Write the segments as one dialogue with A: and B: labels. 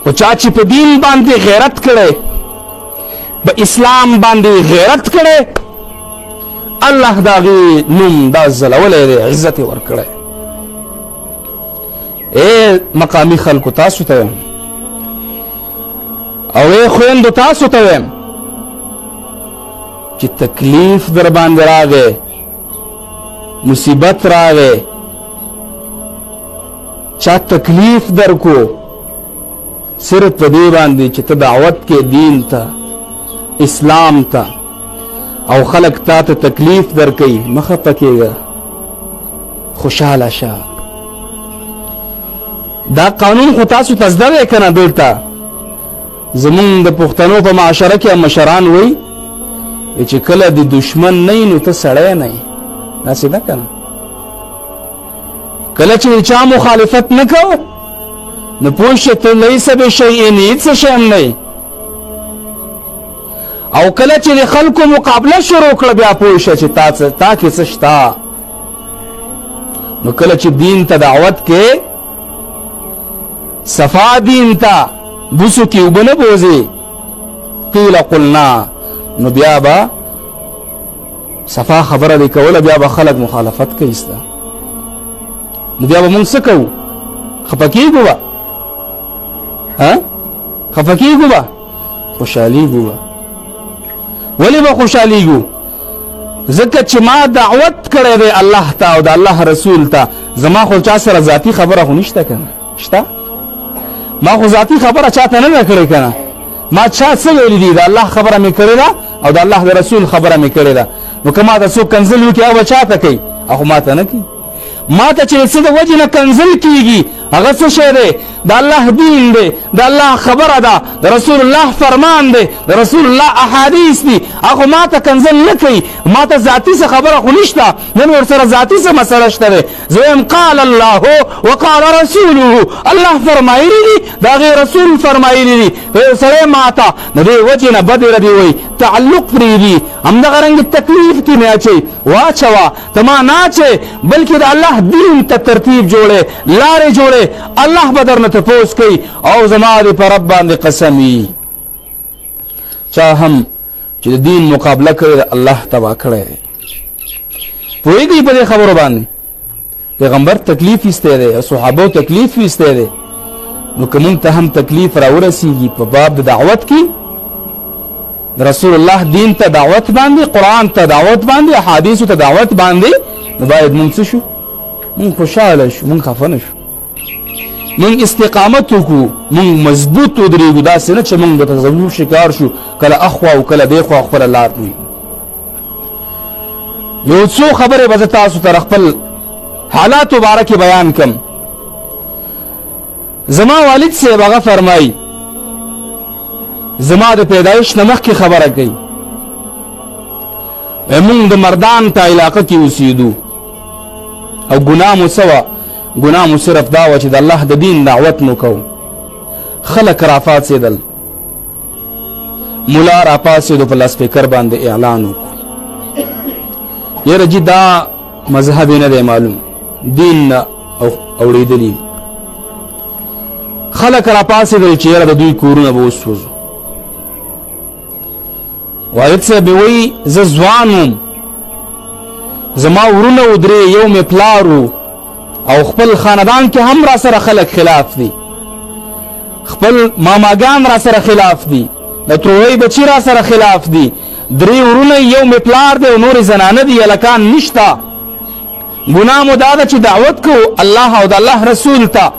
A: خو چا چې په دین باندې غیرت کړی، په اسلام باندې غیرت کړی، الله د هغې نوم دا ځلولی دی، عزت یې ورکړی. ای مقامي خلکو تاسو ته وایم، او ای خویندو تاسو ته وایم چې تکلیف در باندې راغی، مصیبت راغی، چا تکلیف درکو صرف په دې باندې چې ته دعوت کې دین ته، اسلام ته، او خلک تا ته تکلیف درکوي، مه خفه کېږه، خوشحاله شه. دا قانون خو تاسو ته زده دی که نه؟ دلته زمونږ د پښتنو په معاشره کې مشران وایي چې کله د دشمن نه یې نو ته سړی نه یې. داسې ده که نه؟ کله چې چا مخالفت نه کو نو پوه شه ته لیس بشیء، هېڅ شی هم نه یې. او کله چې د خلکو مقابله شروع کړه بیا پوه شه چې تا کې څه شته. نو کله چې دین ته دعوت کې، صفا دین ته بوسو کې اوبه نه بوځې، قیل قلنا، نو بیا به صفا خبره دې کوله، بیا به خلک مخالفت کوي ستا. نو بیا به مونږ څه کوو؟ خفه کېږو به؟ ها، خفه کېږو به؟ خوشحالېږو به. ولې به خوشحالېږو؟ ځکه چې ما دعوت کړی دی الله ته او د الله رسول ته. زما خو چا سره ذاتي خبره خو نشته که نه؟ شته؟ ما خو ذاتي خبره چاته نه ده کړې که نه؟ ما چا څه ویلي دي؟ د الله خبره مې کړې ده او د الله د رسول خبره مې کړې ده. نو که ما ته څوک کنځل وکړي هغه به چا ته کوي؟ هغه خو ما ته نه کوي. ما ته چې څه د وجې نه کنځل کېږي هغه څه شی دی؟ د الله دین دی، د الله خبره ده، د رسول الله فرمان دی، د رسول الله احادیث دي. هغه خو ما ته کنځل نه کوي، ما ته ذاتي څه خبره خو نشته، نن ورسره ذاتي څه مسله شته دی. زه وایم قال الله وقال رسوله، الله فرمایلي دي، د هغې رسول فرمایلي دي. که یو سړی ما ته د دې وجې نه بدې ردې وایي، تعلق پرېږدي، همدغه رنګ تکلیف کې مې اچوي، واچوه ته ما نه اچوې، بلکې د الله دین ته ترتیب جوړې، لارې جوړې، الله به درنه تپوس کوي. او زما دې په رب باندې قسم وي، چا هم چې د دین مقابله کړې ده الله تباه کړی دی. پوهېږئ په دې خبرو باندې؟ پیغمبر تکلیف ایستی دی، صحابو تکلیف ایستی دی. نو که مونږ ته هم تکلیف راورسیږي په باب د دعوت کې، رسول الله دین ته دعوت باندې، قرآن ته دعوت باندې، احادیثو ته دعوت باندې، نو باید مونږ څه شو؟ مونږ خوشحاله شو، مونږ خفه نه شو، مونږ استقامت وکړو، مونږ مضبوط ودرېږو، داسې نه چې مونږ د تذبذب شکار شو، کله اخوا او کله دېخوا خپله لار نه. یو څو خبرې به زه تاسو ته خپل حالاتو باره کې بیان کم. زما والد صاحب هغه فرمایي، زما د پیدایش نه مخکې خبره کوي، مونږ د مردان په علاقه کې اوسېدو او ګناه مو څه وه؟ ګناه مو صرف دا وه چې د الله د دین دعوت مو کوو. خلک راپاڅېدل، ملا راپاڅېدو، په لاسپیکر باندې اعلان وکړو، یاره جي دا مذهب یې نه دی معلوم، دین نه اوړېدلي. خلک راپاڅېدل چې یاره د دوی کورونه به وسوځو. والد صاحب وایي زه ځوان وم، زما ورونه و درې، یو مې پلار و، او خپل خاندان کې هم را سره خلک خلاف دي، خپل ماماګان را سره خلاف دي، د ترورۍ بچي را سره خلاف دي، درې ورونه، یو مې پلار دی او نورې زنانه دي، هلکان نشته. ګناه مو دا ده چې دعوت کوو الله او د الله رسول ته،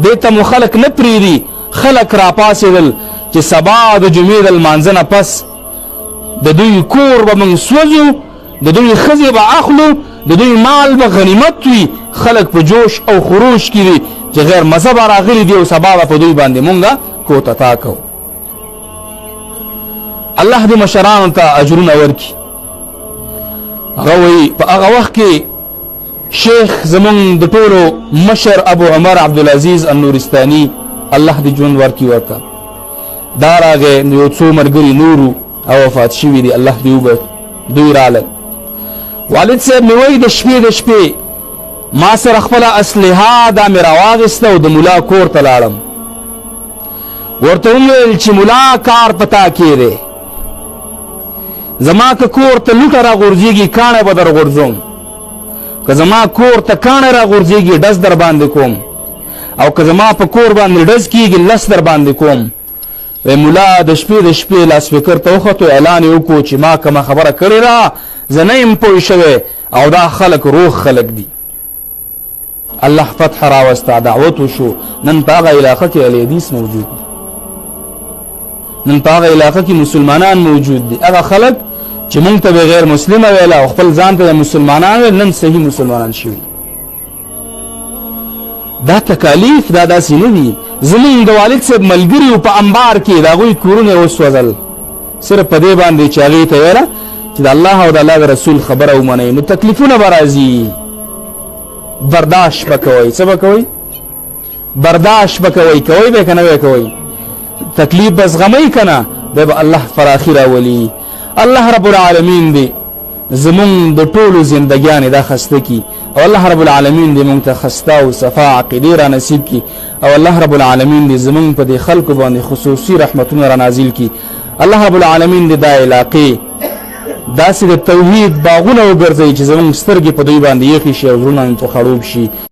A: دې ته مو خلک نه پرېږدي. خلک راپاڅېدل چې سبا د جمعې د لمانځه نه پس د دوی کور به موږ سوځو، د دوی ښځې به اخلو، د دوی مال به غنیمت وي. خلک په جوش او خروش کې دي چې غیر مذهبه راغلي دي او سبا به په دوی باندې مونږ کوتتا کوو. الله دې مشرانو ته اجرونه ورکړي. هغه وایي په هغه وخت کې شیخ زمونږ د ټولو مشر ابو عمر عبدالعزیز النورستاني، الله دې ژوند ورکړي ورته، دا راغی، نو یو څو ملګري نورو او وفات شوي دي، الله دې وبخښي، دوی رالل. والد صاحب مې وایي د شپې د شپې ما سره خپله اسلحه دا مې راواخیسته او د ملا کور ته لاړم. ورته وویل چې ملا کار په تا کې دی، زما که کور ته لوټه راغورځېږي کاڼی به در غورځوم، که زما کور ته کاڼی راغورځېږي ډز در باندې کوم، او که زما په کور باندې ډز کېږي لس در باندې کوم. وی ملا د شپې لاسپیکر ته وختو، اعلان یې وکړو چې ما کومه خبره کړې ده زه نه یم پوه شوی، او دا خلک روغ خلک دي. الله فتح راوسته، دعوت وشو. نن په هغه علاقه کې اهل حدیث موجود دي، نن په هغه علاقه کې مسلمانان موجود دي. هغه خلک چې مونږ ته به غیر مسلمه ویله او خپل ځان ته مسلمانان ویل، نن صحیح مسلمانان شوي. دا تکالیف دا داسې نه دي. زمونږ د والد صاحب ملګري وو په انبار کې، د هغوی کورونه یې وسوځل صرف په دې باندې چې هغې ته ویله چې د الله او د الله د رسول خبره ومنئ، نو تکلیفونه به راځي، برداشت به کوئ. څه به کوئ؟ برداشت به کوئ. کوئ به که نه به کوئ؟ تکلیف به زغمئ که نه؟ بیا به الله فراخي راولي. الله رب العالمین دې زمونږ د ټولو زندګیانې دا خسته کړي، او الله رب العالمین دې مونږ ته خسته او صفا عقیدې را نصیب کړي، او الله رب العالمین دې زمونږ په دې خلکو باندې خصوصي رحمتونه را نازل کړي. الله رب العالمین دې دا علاقې داسې د توحید باغونه وګرځوي چې زمونږ سترګې په دوی باندې یخې شي او زړونه مو په خړوب شي.